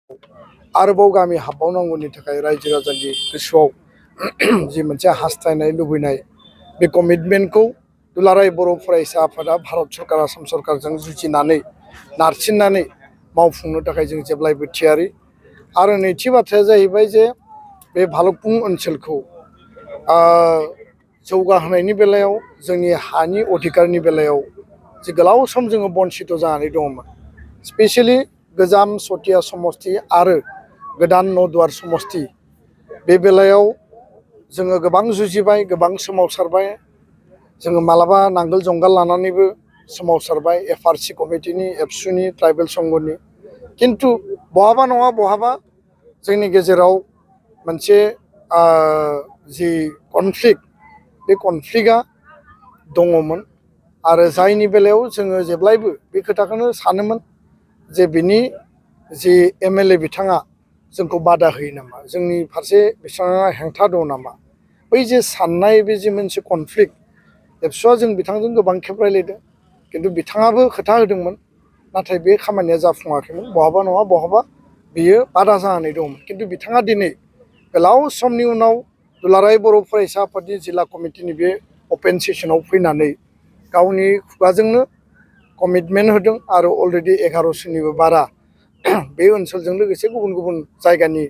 आरोबाव गामि हाबबावनांगौनि थाखाय रायजो राजानि गोसोआव जि मोनसे हास्थायनाय लुबैनाय बे कमिटमेन्टखौ दुलाराय बर' फरायसा आफादा भारत सरकार आसाम सरकारजों जुजिनानै नारसिननानै मावफुंनो थाखाय जों जेब्लायबो थियारि। आरो नैथि बाथ्राया जाहैबाय जे बे भालुकपुं ओनसोलखौ जौगाहोनायनि बेलायाव जोंनि हानि अधिकारनि बेलायाव जे गोलाव सम जोङो बन्सित जानानै दङमोन, स्पेसियेलि गोजाम सतिया समस्ति आरो गोदान नदुवार समस्ति बे बेलायाव जोङो गोबां जुजिबाय, गोबां सोमावसारबाय। जोङो मालाबा नांगोल जंगाल लानानैबो सोमावसारबाय, एफआरसि कमिटिनि, एबसुनि, ट्राइबेल संघनि। किन्तु बहाबा नङा बहाबा जोंनि गेजेराव मोनसे जि कनफ्लिक्ट, बे कनफ्लिक्टआ दङमोन। आरो जायनि बेलायाव जोङो जेब्लायबो बे खोथाखौनो सानोमोन जे बिनि जि एमएलए बिथाङा जोंखौ बादा होयो नामा, जोंनि फारसे बिथाङा हेंथा दं नामा। बै जे साननाय बे जे मोनसे कनफ्लिक्ट, एबसुआ जों बिथांजों गोबां खेब रायलायदों, किन्तु बिथाङाबो खोथा होदोंमोन, नाथाय बे खामानिया जाफुङाखैमोन। बहाबा नङा बहाबा बियो बादा जानानै दंमोन। किन्तु बिथाङा दिनै गोलाव समनि उनाव दुलाराय बर' फरायसा आफादनि जिल्ला कमिटिनि बे अपेन सेसनाव फैनानै गावनि खुगाजोंनो कमिटमेन्ट होदों। आरो अलरेडि 1100निबो बारा बे ओनसोलजों लोगोसे गुबुन गुबुन जायगानि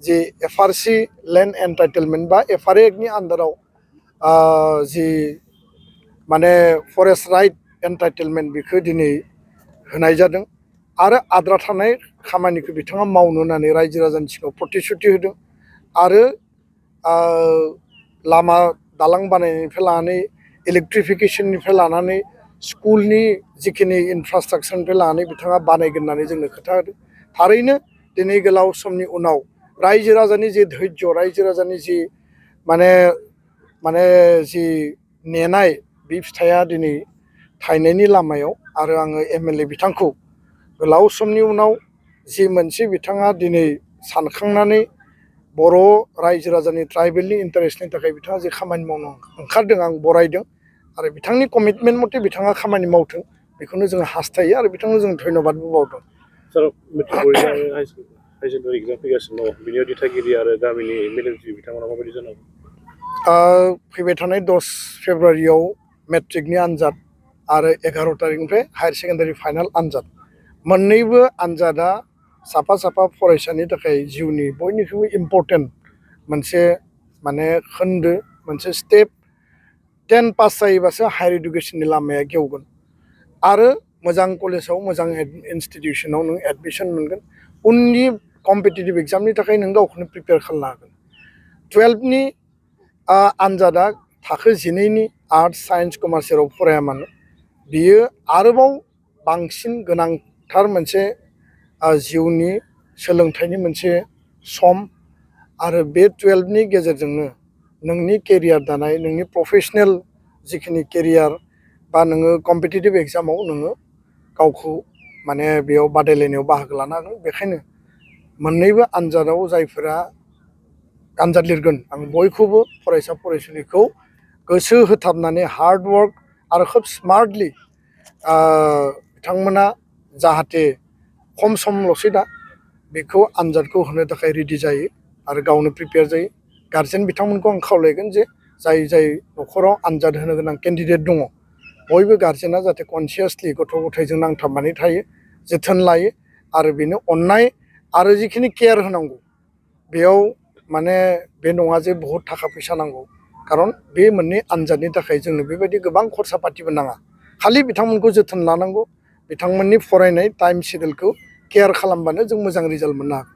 जि एफआरसि लेन्ड एन्टाइटेलमेन्ट बा एफआरए एक्टनि आन्दाराव जि माने फरेस्ट राइट एन्टाइटेलमेन्ट बेखौ दिनै होनाय जादों। आरो आद्रा थानाय खामानिखौ बिथाङा मावनो होननानै रायजो राजानि सिगाङाव प्रतिश्रुति होदों। आरो लामा दालां बानायनायनिफ्राय लानानै इलेक्ट्रिफिकेसननिफ्राय लानानै स्कुलनि जिखिनि इनफ्रास्ट्राक्चारनिफ्राय लानानै बिथाङा बानायगोन होननानै जोंनो खोथा होदों। थारैनो दिनै गोलाव समनि उनाव रायजो राजानि जि धैर्य, रायजो राजानि जि माने जि नेनाय, बे फिथाइया दिनै थायनायनि लामायाव। आरो आङो एमएलए बिथांखौ गोलाव समनि उनाव जि मोनसे बिथाङा दिनै सानखांनानै बर' रायजो राजानि ट्राइबेलनि इन्टारेस्टनि थाखाय बिथाङा जे खामानि मावनो ओंखारदों, आं बरायदों। आरो बिथांनि कमिटमेन्ट मथे बिथाङा खामानि मावथों, बेखौनो जोङो हास्थायो आरो बिथांनो जों धन्यबादबो बावदों। सार, मेट्रिक हाई सेकेन्डारि एग्जाम फैगासिनो दङ, बिनि दिथागिरि आरो गामिनि मेलेमजिबि बिथांमोना माबायदि जानांगौ? फैबाय थानाय 10 फेब्रुवारियाव मेट्रिकनि आनजाद आरो 11 तारिखनिफ्राय हायार सेकेन्डारि फाइनाल आनजाद। मोन्नैबो आनजादा साफा साफा फरायसानि थाखाय जिउनि बयनिख्रुइबो इम्पर्टेन्ट मोनसे माने खोन्दो, मोनसे स्टेप। 10 पास जायोबासो हायार इडुकेसननि लामाया गेवगोन आरो मोजां कलेजाव, मोजां इनस्टिटिउसनाव नों एडमिसन मोनगोन। उननि कम्पिटिटिभ एग्जामनि थाखाय नों गावखौनो प्रिपेयार खालामनो हागोन। 12नि आनजादा थाखो 12नि आर्ट्स, साइन्स, कमार्स जेराव फराया मानो, बियो आरोबाव बांसिन गोनांथार मोनसे जिउनि सोलोंथाइनि मोनसे सम। आरो बे 12नि गेजेरजोंनो नोंनि केरियार दानाय, नोंनि प्रफेशनेल जिखिनि केरियार बा नोङो कम्पिटिटिभ एग्जामाव नोङो गावखौ माने बेयाव बादायलायनायाव बाहागो लानो हागोन। बेखायनो मोन्नैबो आनजादाव जायफोरा आनजाद लिरगोन, आं बयखौबो फरायसा फरायसुलिखौ गोसो होथाबनानै हार्डवर्क आरो खोब स्मार्टलि बिथांमोना जाहाथे खम समल'सै दा, बेखौ आनजादखौ होनो थाखाय रेडि जायो आरो गावनो प्रिपेयार जायो। गार्जेन बिथांमोनखौ आं खावलायगोन जे जाय जाय न'खराव आनजाद होनो गोनां केन्डिडेट दङ, बयबो गार्जेना जाहाथे कनसियासलि गथ' गथायजों नांथाबनानै थायो, जोथोन लायो आरो बेनो अननाय आरो जिखिनि केयार होनांगौ। बेयाव माने बे नङा जे बहुद थाखा फैसा नांगौ, खारन बे मोननै आनजादनि थाखाय जोंनो बेबायदि गोबां खरसा पातिबो नाङा। खालि बिथांमोनखौ जोथोन लानांगौ, बिथांमोननि फरायनाय टाइम सिडुलखौ केयार खालामबानो जों मोजां रिजाल्ट मोननो हागोन।